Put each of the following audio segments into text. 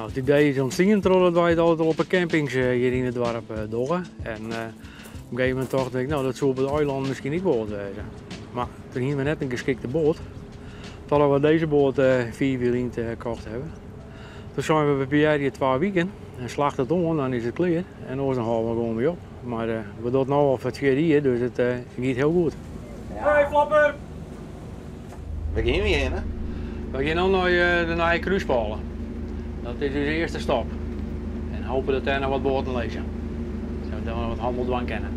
No, it idee is ûntstien trochdat wy it altyd al op de campings hjir yn it doarp dogge. En op in gegeven momint tocht ik, no dat soe op it eilân miskien ek wol wat wêze. Mar toen hiene we net in geskikte boat. Totdat we dizze boat 5 jier lyn kocht hawwe. Toen seinen we, we probearje 2 wiken en slacht it oan, dan is it klear. En oars dan hâlde we gewoan mei op. Mar we dogge it no al foar it fjirde jier, dus it giet hiel goed. Hey Flapper! Wêr gean we hinne? We gean no nei de nije krúspôle. Dat is ús earste stop. En hope dat dêr noch wat boaten lizze. Sadat we noch wat hannel dwaan kinne.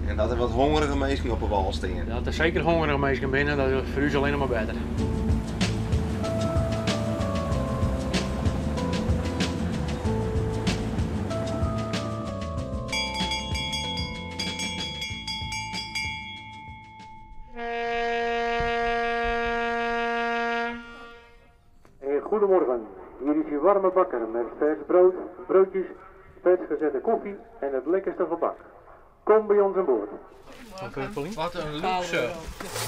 En dat der wat hongerige minsken op 'e wâl stean. Dat der seker hongerige minsken binne, dat is foar ús allinne mar better. Goedemorgen, hier is je warme bakker met vers brood, broodjes, vers gezette koffie en het lekkerste gebak. Kom by ons aan boord. Wat in luxe.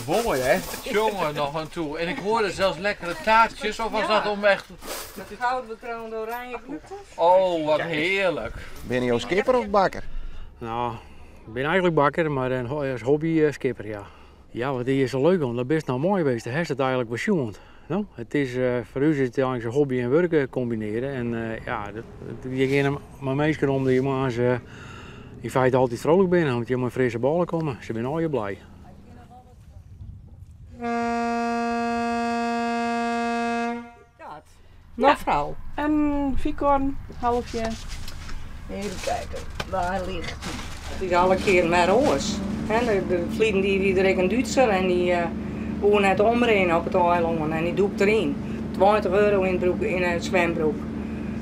Mooi hè? Jongen, nog aan toe. En ik hoorde zelfs lekkere taartjes, of was dat om echt... Met goud bekroonde oranje koekjes. Oh, wat heerlijk. Binne jo skipper of bakker? Nou, ik bin eigentlik bakker, mar as hobby skipper, ja. Ja, wat is sa leuk oan, dat bist no moai west, dêr hast it eigentlik wol sjoen. No, it is, foar ús is it eins in hobby en wurk kombinearje. En ja, je geane mei minsken om dy't moarns yn feite altyd vrolijk binne, omdat je mei frisse bôle komme. Se binne allegear blij. No frou. In fiekorn, halfje. Even kijken, waar ligt die? Het is alle kearen wer oars. De ferleden die wie der ek in Dútser en dy woe net omrinne op it eilân en dy dûkt deryn. 20 euro yn broek, yn in swembroek.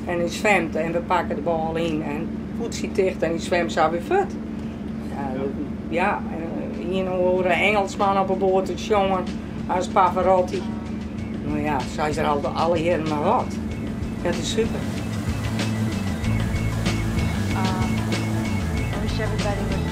En hy swimt en we pakke de bôle yn en pûdsje ticht en hy swimt sa wer fuort. Ja, ien oare Engelsman op 'e boat te sjongen as Pavarotti. No ja, sa is der alle jierren mar wat. Dat is super. I wish everybody would.